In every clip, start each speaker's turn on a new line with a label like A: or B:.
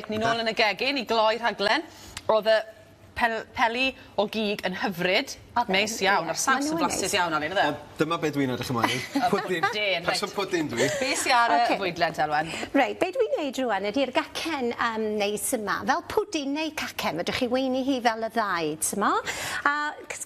A: Ni nôl yn y gegin i gloi rhaglen. O'dd y pel- peli o gig yn hyfryd.
B: O'dd e,
A: Neis iawn
B: ie.
A: a'r saws
B: Ma'
A: yn
B: nhw yn
A: flasus
B: neis.
A: iawn Alun o'dd e?
C: Ond dyma be dwi'n edrych ymlaen i. Pwdin.
A: Pwdin, reit.
C: Person pwdin dwi.
A: Be sy ar y
B: Ocê.
A: fwydlen te Alwen?
B: Reit, be dwi'n neud rwan ydy'r gacen neis yma, fel pwdin neu cacen, fedrwch chi weini hi fel y ddau, t'mo'? A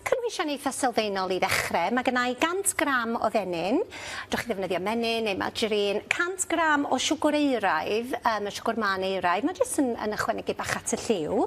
B: cynhwysion eitha sylfaenol i ddechre, mae gynna i 100 gram o fenyn, Fedrwch chi ddefnyddio menyn neu margarine, 100 gram o siwgr euraidd, y siwgr mân euraidd, mae jyst yn, yn ychwanegu bach at y lliw.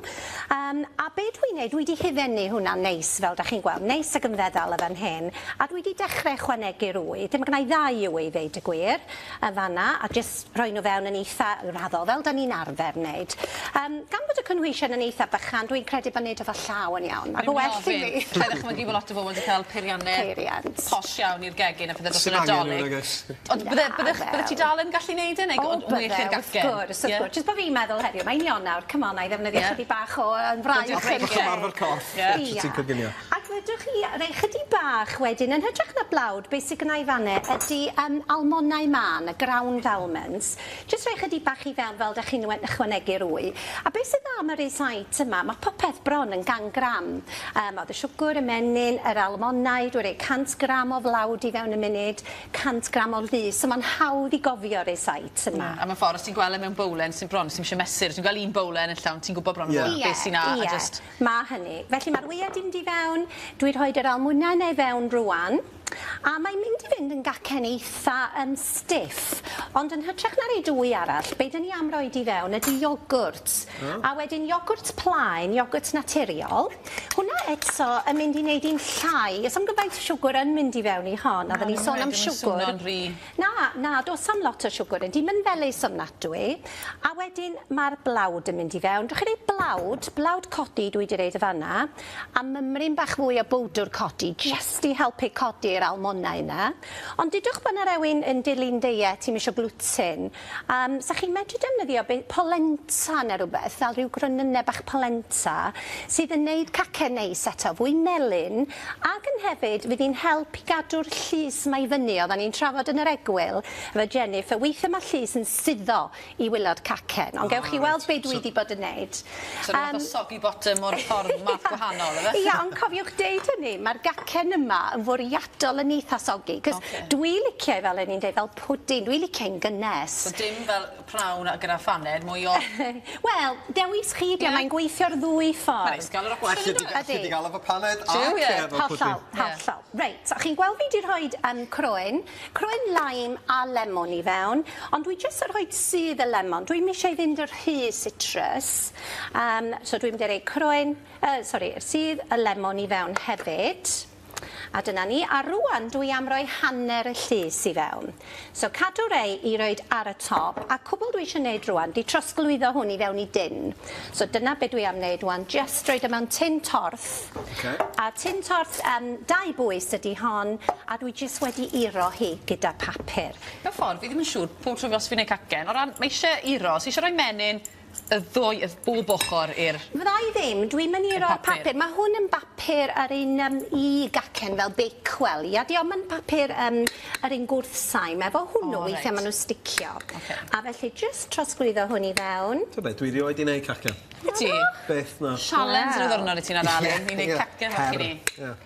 B: A be dwi'n neud, dwi wedi hufennu hwnna'n neis, fel da chi'n gweld, neis ac yn feddal y fan hyn, a dwi wedi dechrau ychwanegu'r wy, dim gynna i ddau wy i ddeud y gwir, yn fanna, a jyst rhoi nhw fewn yn eitha raddol, fel da ni'n arfer wneud. Gan bod y cynhwysion yn eitha bychan, dwi'n credu bod neud efo llaw yn iawn. Mae'n well i fi.
A: Alla i ddychmygu bod lot o bobl wedi cael peiriannau
B: Peiriant.
A: posh iawn i'r gegin a pethau dros y
C: Sim angen nhw,
A: Nadolig.
C: nag oes?
A: Ond bydde, bydde,
B: Na,
A: bydde ti
B: wel.
A: dal yn gallu neud e neu
B: O,
A: ond well
B: bydde,
A: i'r
B: wrth
A: gacen?
B: gwrs, wrth
A: Ie?
B: gwrs. Jyst bod fi'n meddwl heddiw, mae'n Ionawr, come on, na i ddefnyddio
A: Ie.
B: chydig bach o yn fraich.
A: Bach o
C: Bach o ymarfer corff.
A: Ie.
C: Tra ti'n coginio.
B: Ac fedrwch chi rei chydig bach wedyn, yn hytrach na blawd, beth sydd gynna i fanne ydy almonau mân, y ground almonds. Jyst rhoi chydig bach i fewn fel 'dach chi'n ychwanegu'r wy. A beth sydd dda am y rysait yma, mae popeth bron yn gan gram. O'dd y siwgr, y menyn, yr almonau, dwi'n rhoi 100 gram o flawd i fewn y munud, 100 gram o lus, so mae'n hawdd i gofio rysait yma.
A: A mewn ffordd, os ti'n gweld e mewn bowlen, sy'n bron, sy'm isie mesur, os ti'n gweld un bowlen yn llawn, ti'n gwybod bron o fod beth sy'n na, a just.
B: Mae hynny. Felly mae'r wyau 'di mynd i fewn, dwi'n rhoi yr almwynau 'na i fewn rwan, a mae'n mynd i fynd yn gacen eitha stiff, ond yn hytrach na rhoi dwy arall, be dyn ni am roid i fewn ydy iogwrt. A wedyn iogwrt plaen, iogwrt naturiol. Hwnna eto yn mynd i wneud hi'n llai. Oes am gymaint o siwgr yn mynd i fewn i hon, oedden ni'n sôn am siwgr.
A: Rhy.
B: Na, na, does am lot o siwgr yn dim yn felys ofnadwy. A wedyn mae'r blawd yn mynd i fewn. Dwch chi roi blawd, blawd codi dwi wedi roid y fanna, a mymryn bach fwy o bowdwr codi, jyst i helpu codi'r almonau yna. Ond dudwch bod yna rewyn yn dilyn deiet ti'm isio glwten, sa chi'n medru defnyddio polenta neu rhywbeth, fel rhyw gronynnau bach polenta, sydd yn neud cacen neis eto, fwy melyn, ac yn hefyd fydd hi'n help i gadw'r llus 'ma i fyny, oeddan ni'n trafod yn yr egwyl efo Jennifer, weithiau mae llus yn suddo i waelod cacen, ond gewch chi weld be dwi wedi bod yn neud.
A: So rhyw fath o soggy bottom o'r ffordd math gwahanol, yfe?
B: Ia, ond cofiwch deud hynny, mae'r gacen yma yn fwriadol yn eitha soggy, cos dwi licio i fel o'n i'n deud, fel pwdin, dwi licio i'n gynnes.
A: So dim fel prawn a gyda phaned, mwy o.
B: Wel, dewis chi 'di o, mae'n gweithio'r ddwy ffordd.
A: Mae'n neis gael yr opsiwn
C: Alli di, alli di gael efo paned a
A: Jiw, ie.
C: efo pwdin.
B: Hollol, hollol. Reit, a chi'n gweld fi 'di rhoi croen, croen lime a lemon i fewn, ond dwi jyst yn rhoi sudd y lemon. Dwi'm eisiau i fynd yr rhy citrus. So dwi'n mynd i roi croen, sorry, sudd y lemon i fewn hefyd. A dyna ni. A rwan dwi am roi hanner y llus i fewn. So cadw rei i roid ar y top, a cwbl dwi eisiau gwneud rwan di trosglwyddo hwn i fewn i dyn. So dyna be dwi am wneud rwan, just roid o mewn tin torth. A tin torth 2 bwys ydy hon, a dwi jyst wedi iro hi gyda papur.
A: Mewn ffordd, fi ddim yn siŵr pob tro os fi'n neud cacen, o ran, mae eisiau iro, so eisiau rhoi menyn y ddwy, y bob ochr i'r
B: Fydda i ddim, dwi'n mynd i
A: I'r
B: roi'r
A: papur.
B: papur. Mae hwn yn bapur ar un i gacen fel Bakewell. Ia, di o'm yn papur yr un gwrthsaim. Efo hwnnw,
A: O, reit.
B: weithiau maen nhw'n sticio.
A: Ocê.
B: A felly, just trosglwyddo hwn i fewn.
C: Ti'n beth, dwi rioed i wneud cacen.
A: Ti?
C: Beth na.
A: Challenge yn y
B: Waw.
A: ddwrnod i ti'n ar Alun, i wneud cacen fach i ni.
C: Ie.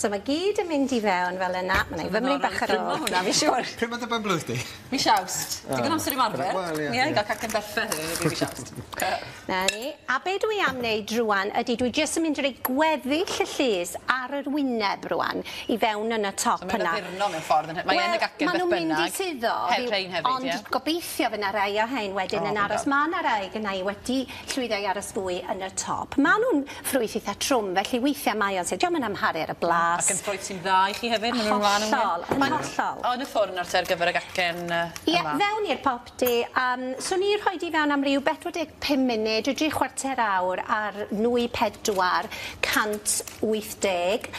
B: So mae gyd yn mynd i fewn fel yna. Mae'n ei fymryn bach ar ôl hwnna, fi siŵr.
C: Pryd mae dy ben blwydd di?
A: Mis Awst. Digon amser i marfer.
C: Wel, ie,
A: Ie,
C: ie.
A: i gael cacen berffaith hefyd, mis Awst.
B: Na ni. A be dwi am wneud rwan ydy dwi jyst yn mynd i roi gweddill y llus ar yr wyneb rwan i fewn yn y top
A: So mae'n
B: yna.
A: addurno mewn ffordd. Mae yn y gacen
B: Maen
A: beth
B: nhw'n mynd i
A: bynnag.
B: suddo.
A: Heb rhein hefyd,
B: Ond
A: ie.
B: gobeithio fydd 'na rai o hein wedyn
A: O,
B: yn aros.
A: bendant.
B: Mae 'na rai gynna i wedi llwyddo i aros fwy yn y top. Maen nhw'n ffrwyth eitha trwm, felly weithiau mae o'n sud. Dio'm yn amharu ar y blas.
A: Ac yn ffrwyth sy'n dda i chi hefyd. Maen nhw'n mlaen yn
B: Hollol, yn hollol.
A: O, yn y ffwrn ar te ar gyfer y gacen
B: Ie,
A: yma.
B: fewn i'r popty. So ni rhoi di fewn am ryw 45 munud, rhyw dri chwarter awr ar nwy 4, 180.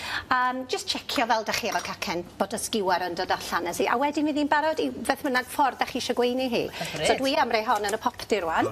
B: Just checio fel da chi efo cacen bod y sgiwar yn dod allan nes i. A wedyn fydd hi'n barod i beth bynnag ffordd da chi eisiau gweini hi.
A: Hyfryd.
B: So dwi am roi hon yn y popty rwan.